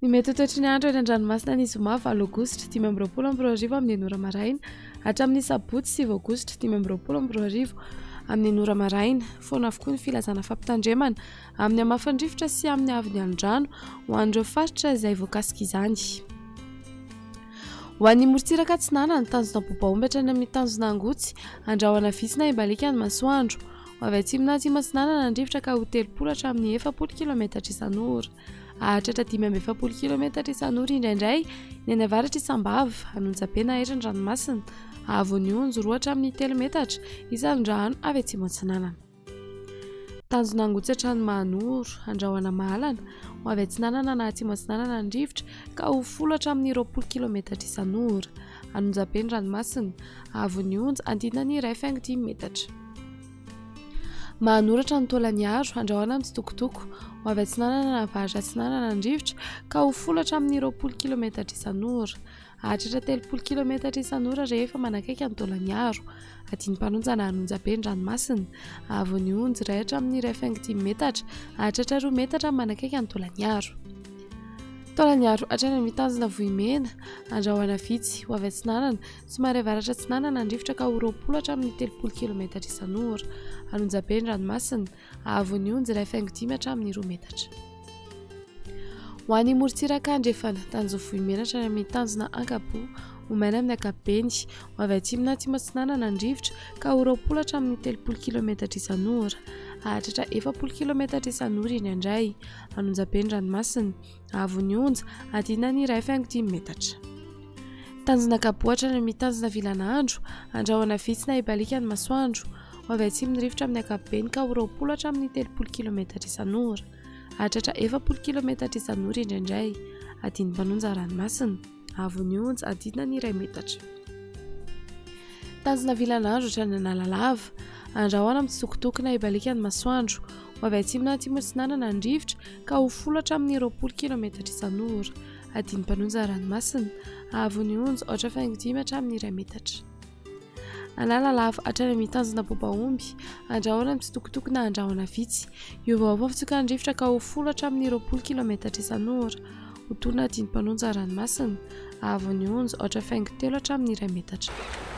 Ny mety ho toetry ny andro eny an-dranomasina ny zoma 8 aogositra 2025 amin'ny enina ora maraina hatramin'ny sabotsy 9 aogositra 2025 amin'ny enina ora maraina. Foana avokoa ny filazana fampitandremana amin'ny hamafin'ny rivotra sy amin'ny haavon'ny alon-drano ho an'ireo faritra izay voakasika izany. Ho an'ny morontsiraka atsinanana, tanjona Bobaomby hatrany amin'ny tanjona Angotsy, andrahona vitsy na hibaliaka ny masoandro. Ho avy atsimo na atsimo atsinanana ny rivotra ka ho 30 hatramin'ny 40 kilometatra isan'ora. Hahatratra 45 kilometatra isan'ora indraindray ny any avaratr'i Sambava, Anonjabe na Hery ny ranomasina, haavon'ny onjy 2 hatramin'ny 3 metatra isan'drano avy atsimo atsinanana. Tanjona Angotsy hatrany Mahanoro, Andrahona Mahalana, ho avy atsinanana na atsimo atsinanana ny rivotra ka ho 10 hatramin'ny 20 kilometatra isan'ora. Anonjabe ny ranomasina, haavon'ny onja andinany 1,5 metatra. Mahanoratra ny Taolaniaro, andrahoana mitsitokotoko, ho avy atsinanana na avaratra atsinanana ny rivotra ka ho 10 hatramin'ny 20 kilometatra isan'ora. Hahatratra 30 kilometatra isan'ora rehefa manakaiky an'i Taolaniaro. Adin'ny-mpanonja na an'onjabe ny ranomasina. Haavon'ny onja 1 hatramin'ny 1,5 metatra, hahatratra 2 metatra manakaiky an'i Taolaniaro. Taolaniaro hatrany amin'ny tanjona Vohimena, andrahoana vitsy, ho avy atsinanana, Somary avaratra atsinanana ny rivotra ka ho 20 hatramin'ny 30 kilometatra isan'ora. An'Onjabe ny ranomasina, haavon'ny onja 1,5 hatramin'ny 2 metatra. Ho an'ny morontsiraka andrefana, tanjona Vohimena hatrany amin'ny tanjona Ankaboa, ho maina amin'ny ankapobeny. Ho avy atsimo na atsimo atsinanana ny rivotra ka ho 20 hatramin'ny 30 kilometatra isan'ora. Hahatratra 40 kilometatra isan'ora indraindray. An'Onjabe ny ranomasina. Haavon'ny onja, adinany 1,5 metatra. Tanjona kabohatra any amin'ny tanjona vilanandro, andrahona vitsy na hibaliaka ny masoandro. Ho avy atsimo ny rivotra amin'ny ankapobeny ka ho 20 hatramin'ny 30 kilometatra isan'ora. Hahatratra 40 kilometatra isan'ora indraindray. Adin'ny-mpanonja ranomasina. Haavon'ny onja, adinany 1 metatra. Tanjona vilanandro hatrany Analalava. Andrahona mitsitokotoko na hibaliaka ny masoandro. Ho avy atsimo na atsimo atsinanana ny rivotra ka ho 10 hatramin'ny 20 kilometatra isan'ora. Adin'ny mpanonja ranomasina, haavon'ny onja 4,5 hatramin'ny 1 metatra. Analalava hatrany amin'ny tanjona Bobaomby, andrahona mitsitokotoko na andrahona vitsy. Hiovaova ny fitsokan'ny rivotra ka ho 10 hatramin'ny 20 kilometatra isan'ora. Ho tona adin'ny mpanonja ranomasina, haavon'ny onja 4,3 hatramin'ny 1 metatra.